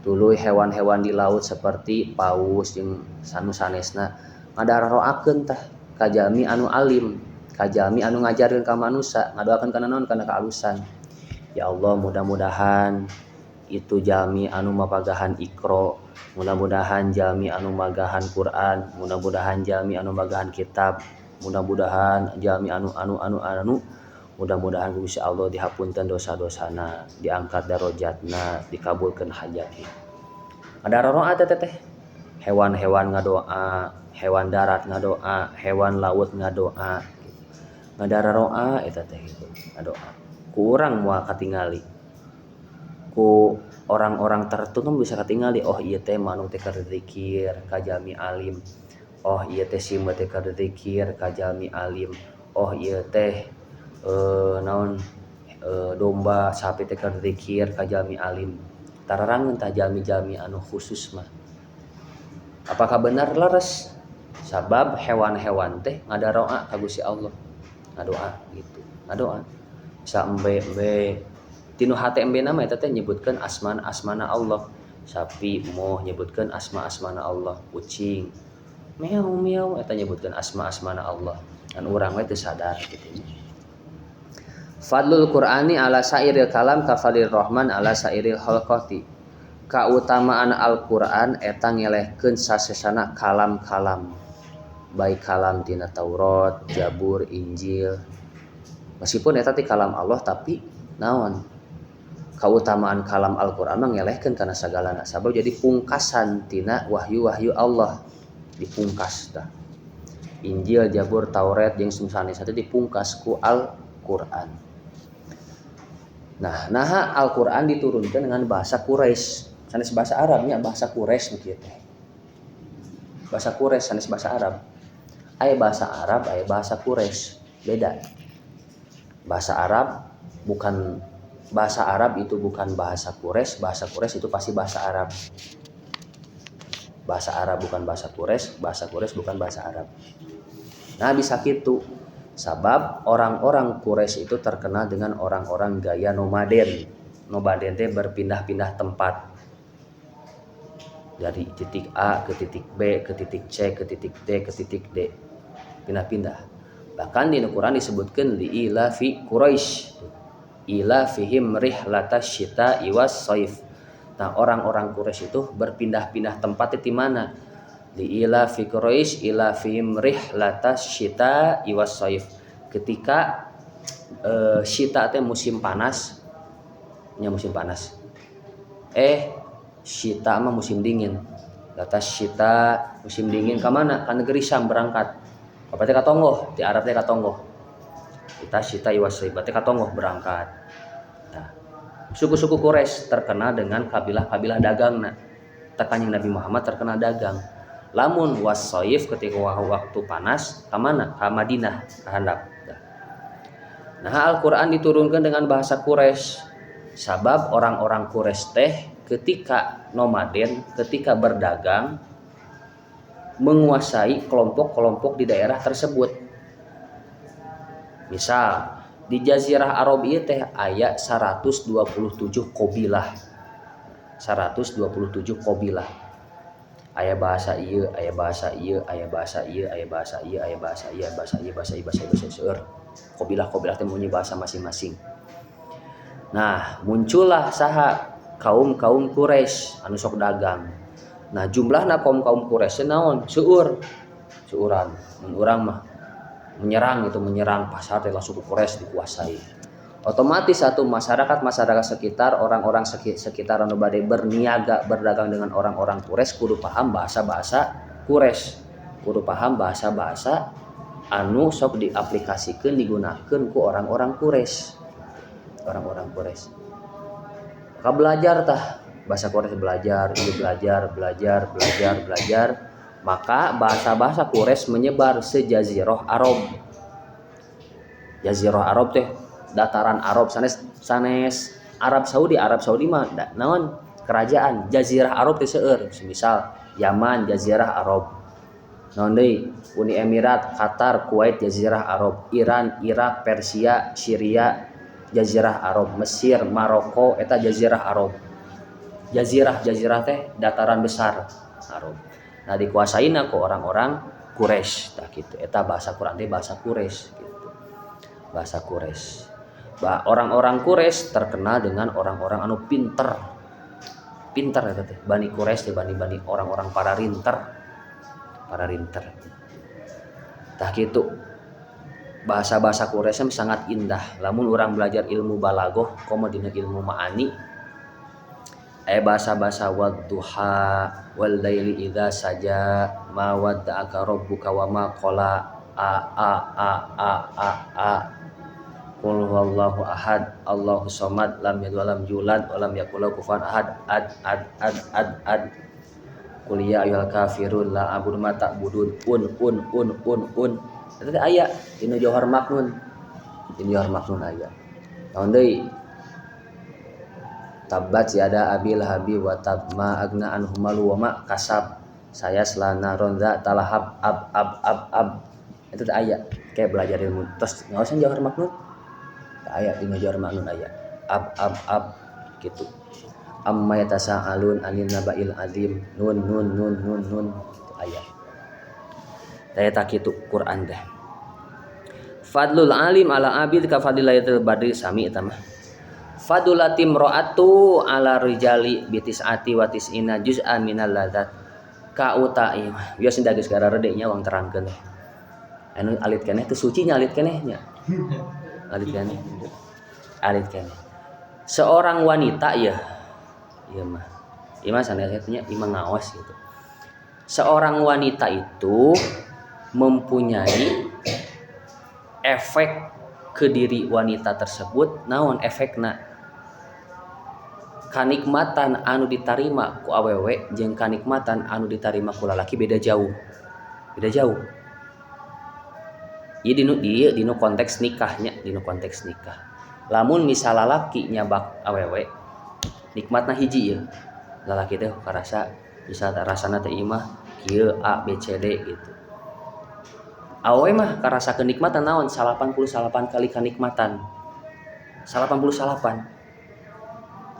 tuluy hewan-hewan di laut seperti paus jeung sanu sanesna ngadararoakeun tah ka jalmi anu alim, ka jalmi anu ngajarkeun ka manusa, ngadoakeun kana naon? Kana kaalusan. Ya Allah, mudah-mudahan itu jalmi anu mapagahan Iqra, mudah-mudahan jalmi anu magahan Quran, mudah-mudahan jalmi anu magahan kitab, mudah-mudahan jalmi anu anu anu anu, mudah-mudahan ku Gusti Allah dihapunten dosa-dosana, diangkat darajatna, dikabulkeun hajatna. Ada roa teh teh. Hewan-hewan ngadoa, hewan darat ngadoa, hewan laut ngadoa. Ngadararoa eta teh gitu, ngadoa. Ku urang moal katingali. Ku orang-orang tertentu bisa katingali, oh ieu teh manuk teh keur zikir ka jalmi alim. Oh ieu teh simeut teh keur zikir ka jalmi alim. Oh ieu teh naon domba sapi teh keur zikir ka jalmi alim. Tararangeun tah jalmi-jalmi anu khusus mah. Apakah benar leres? Sabab hewan-hewan teh ngadaroa ka Gusti Allah. Ngadoa gitu, ngadoa. Bisa embe-embe tinu hate embe nama eta teh nyebutkeun asman-asmana Allah. Sapi moh nyebutkeun asma-asmana Allah, kucing meow meow eta nyebutkeun asma-asmana Allah. Kan urang we teu sadar gitu. Fadlul Qur'ani ala sairil kalam ka fadlir Rahman ala sairil khalqati. Kautamaan Al-Qur'an eta ngelehkeun sasesana kalam-kalam. Baik kalam tina Taurat, Jabur, Injil. Meskipun eta ti kalam Allah tapi naon? Kautamaan kalam Al-Qur'an mah ngelehkeun kana sagalana. Sabab jadi pungkasan tina wahyu-wahyu Allah. Dipungkas tah. Injil, Jabur, Taurat jeung sanesna teh dipungkas ku Al-Qur'an. Nah, naha Al-Qur'an diturunkan dengan bahasa Quraisy. Sanes bahasa Arabnya bahasa Quraisy nu kieu teh. Bahasa Quraisy sanes bahasa Arab. Aya bahasa Arab, aya bahasa Quraisy, beda. Bahasa Arab bukan bahasa Arab itu bukan bahasa Quraisy, bahasa Quraisy itu pasti bahasa Arab. Bahasa Arab bukan bahasa Quraisy, bahasa Quraisy bukan bahasa Arab. Nah, bisa gitu. Sabab orang-orang Quraisy itu terkenal dengan orang-orang gaya nomaden. Nomaden teh berpindah-pindah tempat. Dari titik A ke titik B, ke titik C, ke titik D, ke titik D. Pindah-pindah. Bahkan di Al-Quran disebutkan li'ilafi Quraisy. Ilafihim rihlatas syita'i was shaif. Nah, orang-orang Quraisy itu berpindah-pindah tempat di mana? Li'ilafi Quraisy ilafihim rihlatas syita'i was shaif. Ketika syita teh musim panas, nya musim panas. Syita mah musim dingin. Latas syita musim dingin ka mana? Ka negeri Syam berangkat. Apa teh ka tonggoh? Di Arab teh ka tonggoh. Kita syita was shaif berarti ka tonggoh berangkat. Nah, suku-suku Quraisy terkenal dengan kabilah-kabilah dagangna. Tah Kanjeng Nabi Muhammad terkenal dagang. Lamun was-shaif ketika waktu panas ka mana? Ka Madinah, ka handap. Nah, Al-Qur'an diturunkan dengan bahasa Quraisy. Sabab orang-orang Quraisy teh ketika nomaden, ketika berdagang menguasai kelompok-kelompok di daerah tersebut. Misal di Jazirah Arab ieu teh aya 127 qabilah. 127 qabilah. Aya bahasa ieu, aya bahasa ieu, aya bahasa ieu, aya bahasa ieu, aya bahasa ieu, bahasa ieu, bahasa ieu, bahasa ieu, bahasa ieu, seueur. Kabilah-kabilah teh punya bahasa masing-masing. Nah, muncullah saha kaum-kaum Quraisy anu sok dagang. Nah, jumlahna kaum-kaum Quraisy naon? Seueur. Seueuran. Mun urang mah menyerang itu, menyerang pasar teh langsung ku Quraisy dikuasai. Otomatis satu masyarakat-masyarakat sekitar, orang-orang sekitar anu bade berniaga, berdagang dengan orang-orang Quraisy kudu paham bahasa-bahasa Quraisy. Kudu paham bahasa-bahasa anu sok diaplikasikeun, digunakeun ku orang-orang Quraisy. Orang-orang Quraisy. Maka belajar tah bahasa Quraisy, belajar, ieu belajar, belajar, belajar, belajar. Maka bahasa-bahasa Quraisy menyebar sejazirah Arab. Jazirah Arab teh dataran Arab, sanes sanes Arab Saudi. Arab Saudi mah naon, kerajaan. Jazirah Arab teh seueur, misal Yaman Jazirah Arab, naon deui, Uni Emirat, Qatar, Kuwait Jazirah Arab, Iran, Irak, Persia, Syria Jazirah Arab, Mesir, Maroko eta Jazirah Arab. Jazirah, jazirah teh dataran besar Arab. Nah, dikuasaina ku orang-orang Quraisy tah kitu. Eta bahasa Quran teh bahasa Quraisy gitu. Bahasa Quraisy. Orang-orang Quraisy terkenal dengan orang-orang anu pinter. Pinter eta teh. Bani Quraisy teh bani-bani orang-orang para rinter. Para rinter. Tah kitu. Bahasa-bahasa Quraisy sangat indah. Lamun urang belajar ilmu balagoh, komo dina ilmu ma'ani, aya bahasa-bahasa wadduha wal laili idza saja ma wadda'aka rabbuka wa ma qala, a a a a a a, qul huwallahu ahad Allahu samad lam yalid walam yulad walam yakul lahu kufuwan ahad, ad ad ad ad ad, qul ya ayyuhal kafirun la a'budu ma ta'budun, un un un un un. Eta teh aya dina Jauhar Maknun, dina Jauhar Maknun aya. Naon deui, tabbat yada abi lahabi wa tab ma agna anhu malu wa ma kasab sayasla naron dzata lahab, ab ab ab ab. Itu teh aya kayak belajar ilmu tos ngaosan Jauhar Maknun teh aya, dina Jauhar Maknun aya ab ab ab gitu. Amma yatasaalun anil nabail azim, nun nun nun nun nun, itu aya. Teh eta kitu Quran teh. Fadlul alim ala abid ka fadlil lailatul badri, sami eta mah. Fadulati imra'atu ala rijali bitis'ati wa tis'ina juz'an minal ladzat. Kauta ieu mah biasa geus gararede nya wang terangkeun teh. Anu alit keneh teu suci nya, alit keneh nya. Alit keneh. Alit keneh. Seorang wanita ya. Ieu mah. Ieu mah sanes nya, ieu mah ngaos gitu. Seorang wanita itu mempunyai efek ke diri wanita tersebut. Naon efekna? Kanikmatan anu ditarima ku awewe jeung kanikmatan anu ditarima ku lalaki beda jauh, beda jauh. Ieu dinu, ieu dinu konteks nikahnya, dinu konteks nikah. Lamun misal lalaki nyabak awewe, nikmatna hiji ieu lalaki teh karasa, misal rasana teh ieu mah kieu A B C D gitu. Awewe mah karasa kenikmatan naon, 89 kali kenikmatan, 89,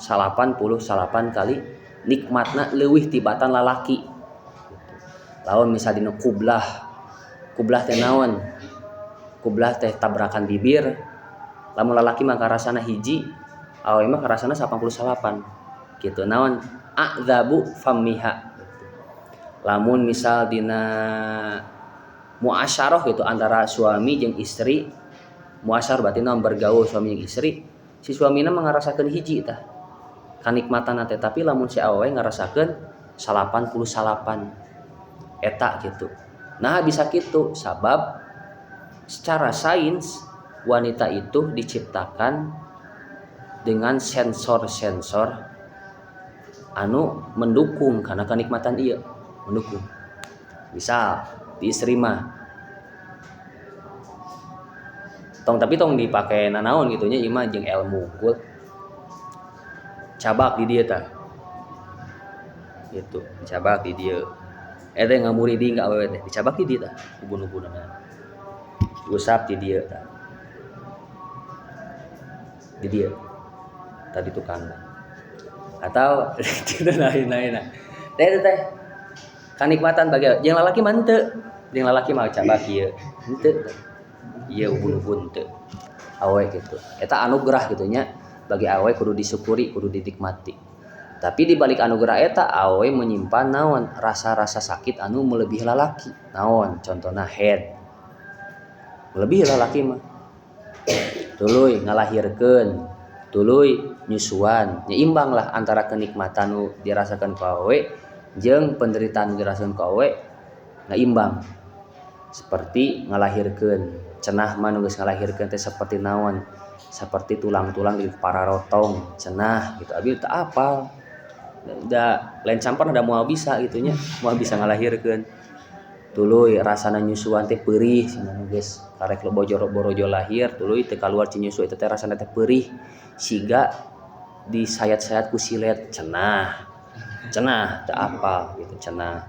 89 kali nikmatna leuwih tibatan lalaki. Lamun misal dina kublah, kublah teh naon, kublah teh tabrakan bibir. Lamun lalaki mah karasana hiji, awewe mah karasana 89 gitu. Naon, a'dzabu fammiha gitu. Lamun misal dina muasyarah gitu antara suami jeung istri, muasyarah berarti naon, bergaul suami jeung istri, si suamina mah ngarasakeun hiji tah kanikmatan teh, tapi lamun si awewe ngarasakeun 89 eta gitu. Nah, bisa gitu sabab secara sains wanita itu diciptakan dengan sensor-sensor anu mendukung karena kenikmatan ieu mendukung. Misal di istri mah tong, tapi tong dipake nanaon gitu nya, ieu mah jeung ilmu unggul. Cabak di dieu tah gitu, dicabak di dieu. Eta ngamuriding ka awewe teh dicabak di dieu tah, ubun-ubunna diusap di dieu tah, di dieu tadi tukang atau gitu lain-lain. Teh teh teh kanikmatan bagi jeung lalaki mah henteu, jeung lalaki mah cabak ieu henteu. Ieu ubun-ubun teu. Awewe gitu. Eta anugerah gitu nya bagi awewe kudu disyukuri, kudu dinikmati. Tapi di balik anugerah eta awewe menyimpan naon rasa-rasa sakit anu melebihi lalaki. Naon contohna head. Melebihi lalaki mah. Tuluy ngalahirkeun, tuluy nyusuan. Nya imbang lah antara kenikmatan nu dirasakan ku awewe jeung penderitaan nu dirasakan ku awewe, ngaimbang. Seperti ngalahirkeun, cenah mah nu geus ngalahirkeun teh seperti naon? Seperti tulang-tulang di pararotong cenah gitu. Abi teu apal. Da lain campan da moal bisa gitu nya, moal bisa ngalahirkeun. Tuluy rasana nyusuan teh peurih cenah nu geus karek borojo lahir tuluy teu kaluar ci nyusu eta teh rasana teh peurih siga disayat-sayat ku silet cenah. Cenah teu apal gitu cenah.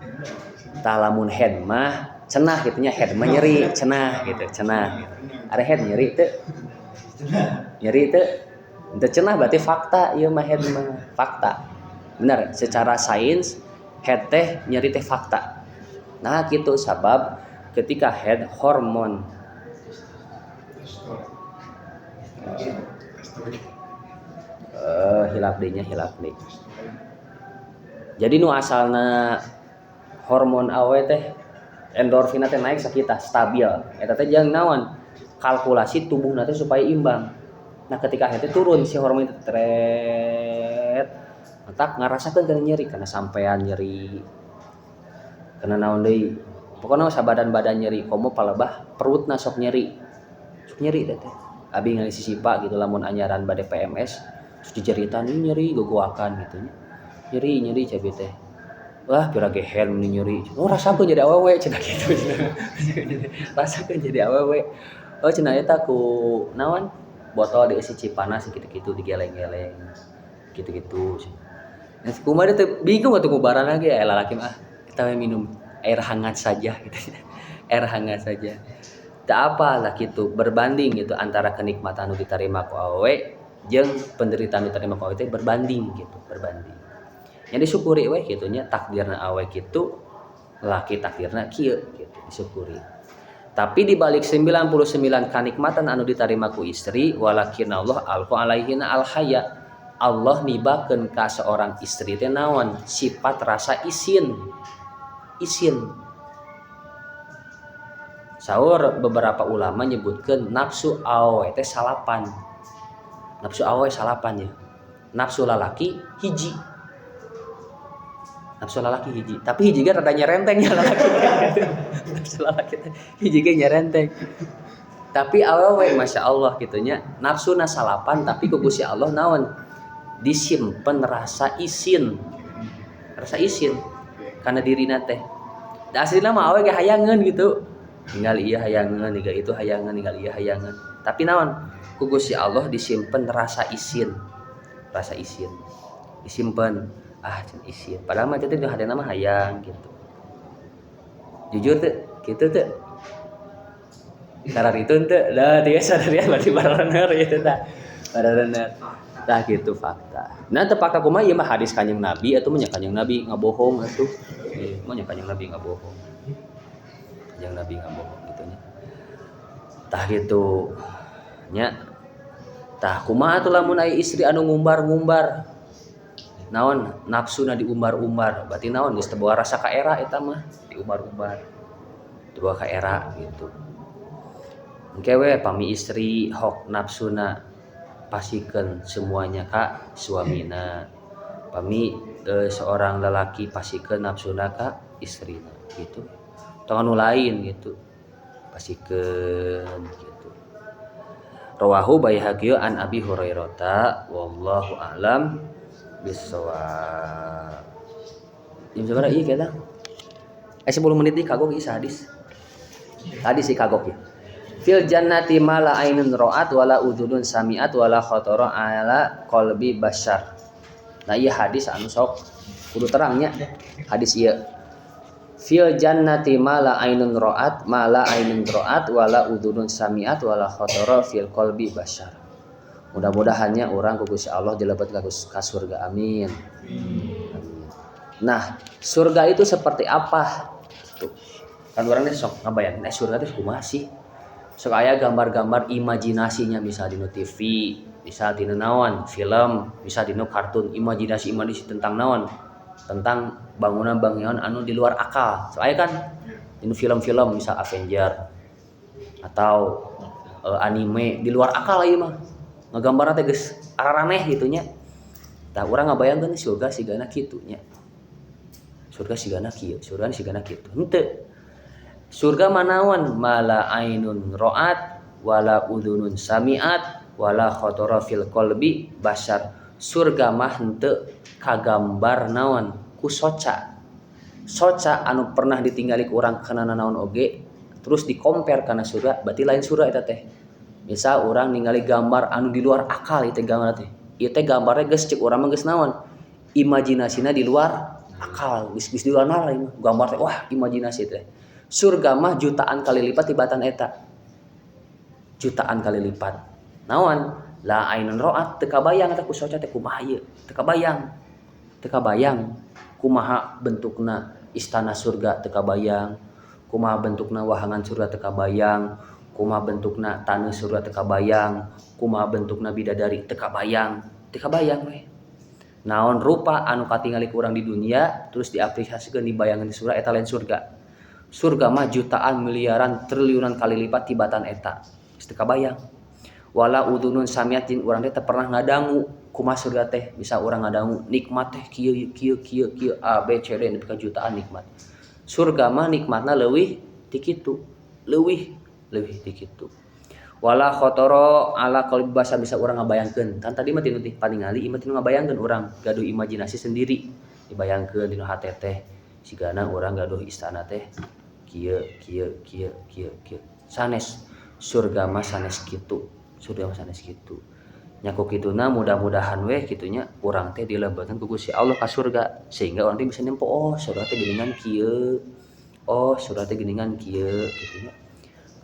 Tah lamun head mah cenah gitu nya, head mah nyeri cenah gitu cenah. Are head nyeri teu? Nyeri teu? Teu cenah berarti fakta ieu mah head mah fakta. Bener, secara sains head teh nyeri teh fakta. Nah gitu sabab ketika head hormon hilap deui nya, hilap deui. Jadi nu asalna hormon awewe teh endorfina teh naik sakita stabil. Eta teh jeung naon? Kalkulasi tubuhna teh supaya imbang. Nah ketika head teh turun si hormon itu tret. Matak ngarasakeun kana nyeri kana sampean nyeri. Kana naon deui? Pokona sabadan-badan nyeri komo palebah perutna sok nyeri. Sok nyeri teh teh. Abi ngali sisipa gitu lamun anyaran bade PMS terus dijeritan nyeri gogoakan gitu nya. Nyeri nyeri cabe teh. Wah pira ge head meni nyeri. Oh rasakeun jadi awewe cenah kitu. Rasakeun jadi awewe. Oh cenah eta ku naon? Botol dieusi cipanas kitu-kitu digeleng-geleng. Kitu-kitu. Nah, kumaha teh bingung atuh ngubaran lagi ya lalaki mah. Kita we minum air hangat saja gitu. Air hangat saja. Tak apalah gitu berbanding gitu antara kenikmatan nu diterima ku awewe jeung penderitaan nu diterima ku awewe teh berbanding gitu, berbanding. Nya disyukuri we kitu nya takdirna awewe kitu, laki takdirna kieu gitu, disyukuri. Tapi di balik 99 kanikmatan anu diterima ku istri, walakin Allah alqa alaihina alhaya. Allah nibakeun ka seorang istri teh naon? Sifat rasa isin. Isin. Saur beberapa ulama nyebutkeun nafsu awewe teh salapan. Nafsu awewe salapan ya. Nafsu lalaki hiji. Nafsu lalaki hiji, tapi hiji ge rada nyerenteng ya lalaki. Nafsu lalaki teh hiji ge nyerenteng. Tapi awewe masya Allah gitu nya, nafsuna salapan tapi ku Gusti Allah naon? Disimpen rasa isin. Rasa isin karena dirina teh. Da aslina mah awewe ge hayangeun gitu. Tinggal iya hayangeun, tinggal itu hayangeun, tinggal iya hayangeun. Tapi naon? Ku Gusti Allah disimpen rasa isin. Rasa isin. Disimpen. Ah, can isin. Padahal mah teh hadena mah hayang gitu. Jujur teh, kitu teh. Kararitu teh, dah tiga sadarian berarti barener gitu tah. Barener. Tah gitu fakta. Nah teu fakta kumaha ieu mah hadis Kanjeng Nabi atuh mah nya Kanjeng Nabi ngabohong atuh. Ieu mah nya Kanjeng Nabi ngabohong. Kanjeng Nabi ngabohong gitu nya. Tah gitu nya. Tah kumaha atuh lamun aya istri anu ngumbar-ngumbar. Naon nafsuna diumbar-umbar, berarti naon geus teu boga rasa ka era eta mah diumbar-umbar. Teu boga ka era gitu. Engke we pami istri hok nafsuna pasikeun semuanya ka suamina. Pami seorang lelaki pasikeun nafsuna ka istrina gitu. Tong anu lain gitu. Pasikeun gitu. Rawahu Baihaqi an Abi Hurairah wallahu a'lam bissawab. Jam sabaraha ieu kita? 10 menit deui kagok ieu hadis. Tadi sih kagok ya. Fil jannati ma la ainun ra'at wala udhunun sami'at wala khatara ala qalbi bashar. Nah ieu hadis anu sok kudu terangnya hadis ieu. Fil jannati ma la ainun ra'at ma la ainun ra'at wala udhunun sami'at wala khatara fil qalbi bashar. Mudah-mudahannya orang ku Gusti Allah dilebet ka surga. Amin. Amin. Nah, surga itu seperti apa? Tuh. Kan urang teh sok ngabayangin, surga teh kumaha sih? Sok aya gambar-gambar imajinasinya, misal dina TV, misal dina naon, film, misal dina kartun, imajinasi-imajinasi tentang naon, tentang bangunan-bangunan anu di luar akal. Sok aya kan dina film-film misal Avenger atau anime di luar akal ieu mah. Ngagambarna teh geus araraneh kitu nya. Tah urang ngabayangkeun surga sigana kitu nya. Surga sigana kieu, surga sigana kitu. Henteu. Surga manaon mala ainun ra'at wala udhunun sami'at wala khatara fil qalbi bashar. Surga mah henteu kagambar naon ku soca. Soca anu pernah ditinggali ku urang kana naon oge terus dikompare kana surga berarti lain surga eta teh. Misal urang ningali gambar anu di luar akal ieu teh gambar teh. Ieu teh gambarnya geus ceuk urang mah geus naon? Imajinasina di luar akal, geus di luar nalar ieu mah. Gambar teh wah imajinasi teh. Surga mah jutaan kali lipat tibatan eta. Jutaan kali lipat. Naon? La ainun ra'at teu kabayang eta ku soca teh kumaha ieu? Teu kabayang. Teu kabayang kumaha bentukna istana surga teu kabayang, kumaha bentukna wahangan surga teu kabayang, kumaha bentukna taneuh surga teu kabayang, kumaha bentukna bidadari teu kabayang, teu kabayang we. Naon rupa anu katingali ku urang di dunia terus diaplikasikeun dibayangkeun di surga eta lain surga. Surga mah jutaan miliaran triliunan kali lipat tibatan eta. Geus teu kabayang. Wala udhunun samiat jeung urang teh teu pernah ngadangu kumaha surga teh, bisa urang ngadangu nikmat teh kieu kieu kieu kieu A B C D nepi ka jutaan nikmat. Surga mah nikmatna leuwih ti kitu, leuwih leuwih ti kitu. Wala khotoro ala qalbi basa bisa urang ngabayangkeun. Kan tadi mah tinu paningali ieu mah tinu ngabayangkeun urang gaduh imajinasi sendiri. Dibayangkeun dina hate teh sigana urang gaduh istana teh kieu kieu kieu kieu kieu. Sanes surga mah sanes kitu. Surga mah sanes kitu. Nya ku kituna mudah-mudahan weh kitunya urang teh dilebetkeun ku Gusti Allah ka surga sehingga urang teh bisa nempo oh surga teh geuningan kieu. Oh surga teh geuningan kieu kitunya.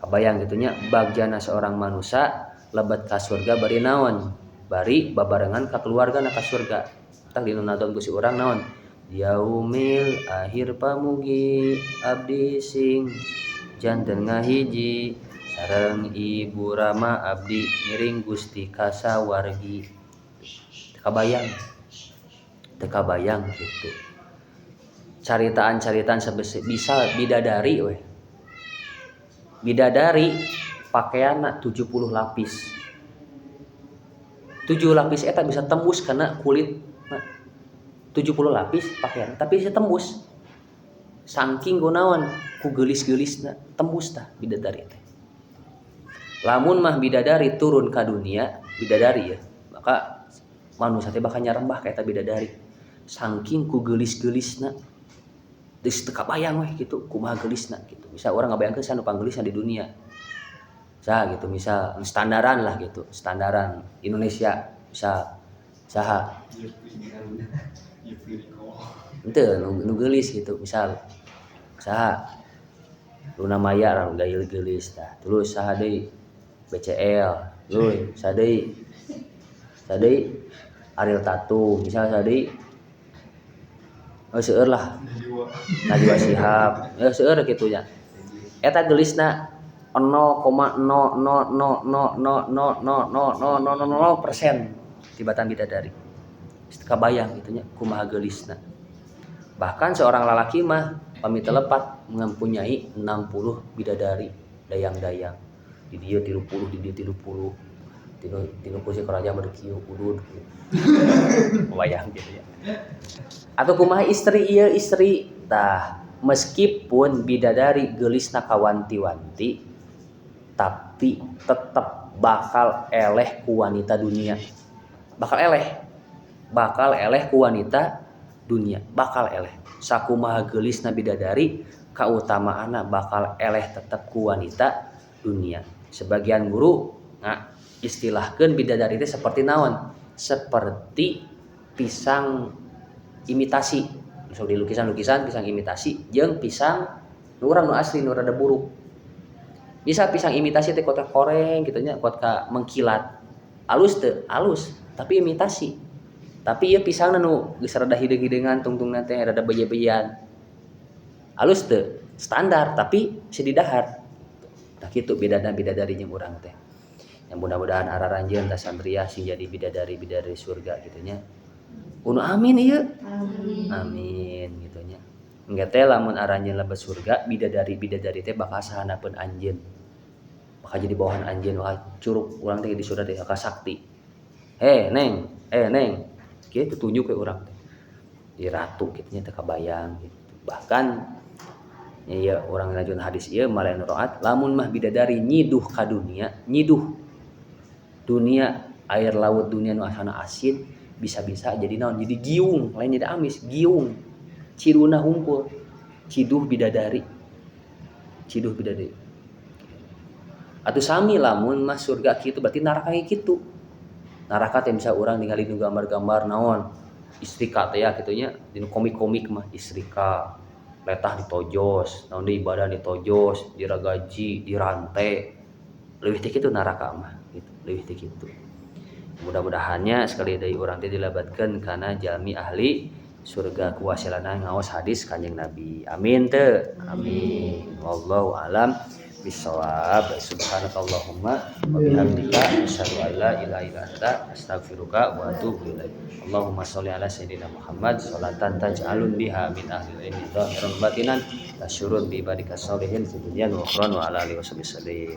Kabayang kitunya bagjana seorang manusia lebet ka surga bari naon? Bari babarengan ka keluargana ka surga. Tah dina nonton ku si urang naon? Yaumil akhir pamugi abdi sing janten ngahiji sareng Ibu Rama abdi ngiring Gusti kasawargi. Teu kabayang. Teu kabayang kitu. Caritaan-caritaan bisa bidadari weh. Bidadari pakaianna 70 lapis. 7 lapis eta bisa tembus karena kulit. 70 lapis pakaian tapi bisa tembus. Saking gunawan ku geulis-geulisna tembus tah bidadari teh. Lamun mah bidadari turun ka dunia, bidadari ya, maka manusia teh bakal nyarembah ka eta bidadari. Saking ku geulis-geulisna geus teu kabayang weh kitu kumaha geulisna kitu. Bisa urang ngabayangkeun saha nu panggelisna di dunia. Saha gitu misal standaran lah gitu, standaran Indonesia misal saha. Henteu nu geulis gitu misal saha Luna Maya lah gaya geulis tah. Terus saha deui BCL, terus saha deui saha deui Ariel Tatum, misal saha deui oh seueur lah. Najwa Shihab, ya seueur kitu nya. Eta geulisna 0,00000000000% tibatan bidadari. Geus teu kabayang kitu nya kumaha geulisna. Bahkan seorang lalaki mah pami teu lepat mempunyai 60 bidadari dayang-dayang. Di dieu 30, di dieu 30. Tinu kursi kerajaan mah kieu udud. Kebayang gitu ya. Atau kumaha istri ieu istri tah meskipun bidadari geulisna kawanti-wanti tapi tetep bakal eleh ku wanita dunia. Bakal eleh. Bakal eleh ku wanita dunia, bakal eleh. Sakumaha geulisna bidadari kautamaanna bakal eleh tetep ku wanita dunia. Sebagian guru istilahkeun bidadari teh seperti naon? Seperti pisang imitasi. Sok di lukisan-lukisan pisang imitasi jeung pisang nu urang nu asli nu rada buruk. Bisa pisang imitasi teh kotak koreng kitu nya, kotak mengkilat. Alus teu? Alus, tapi imitasi. Tapi ieu pisangna nu geus rada hideung-hideungan tungtungna teh rada beye-beyean. Alus teu? Standar, tapi bisa didahar. Tah kitu bedana bidadari jeung urang teh. Yang mudah-mudahan araranjeun tah santriah sing jadi bidadari-bidadari surga gitu nya. Unu amin ieu. Amin. Amin gitu nya. Engke teh lamun aranjeun lebet surga, bidadari-bidadari teh bakal sahanapeun anjeun. Bakal jadi bawahan anjeun, bakal curug urang teh di surga teh bakal sakti. Heh neng, eh neng. Kitu tunjuk ke urang teh. Di ratu kitu nya teu kabayang gitu. Bahkan ya urang lanjut hadis ieu malain roat lamun mah bidadari nyiduh ka dunia, nyiduh dunia air laut dunia nu asalna asin bisa-bisa jadi naon, jadi giung, lain jadi amis, giung. Ciduna hungkul, ciduh bidadari. Ciduh bidadari. Atuh sami lamun mah surga kitu berarti neraka ge kitu. Neraka teh bisa urang ningali nu gambar-gambar naon, istrika teh ya kitu nya, dinu komik-komik mah istrika letah ditojos, naon deui badan ditojos, diragaji, dirante. Leuwih ti kitu neraka mah gitu, leuwih ti kitu. Mudah-mudahannya sekali deui urang teh dilebatkeun kana jalmi ahli surga ku wasilana ngaos hadis Kanjeng Nabi. Amin teu? Amin. Wallahu alam bisawab. Subhanakallahumma wa bihamdika asyhadu an la ilaha illa anta astaghfiruka wa atubu ilaik. Allahumma sholli ala sayidina Muhammad sholatan taj'alun biha min ahli ilmi zahiran batinan tasyurun bi ibadika sholihin fid dunya wa ukhra wa ala alihi wasallim.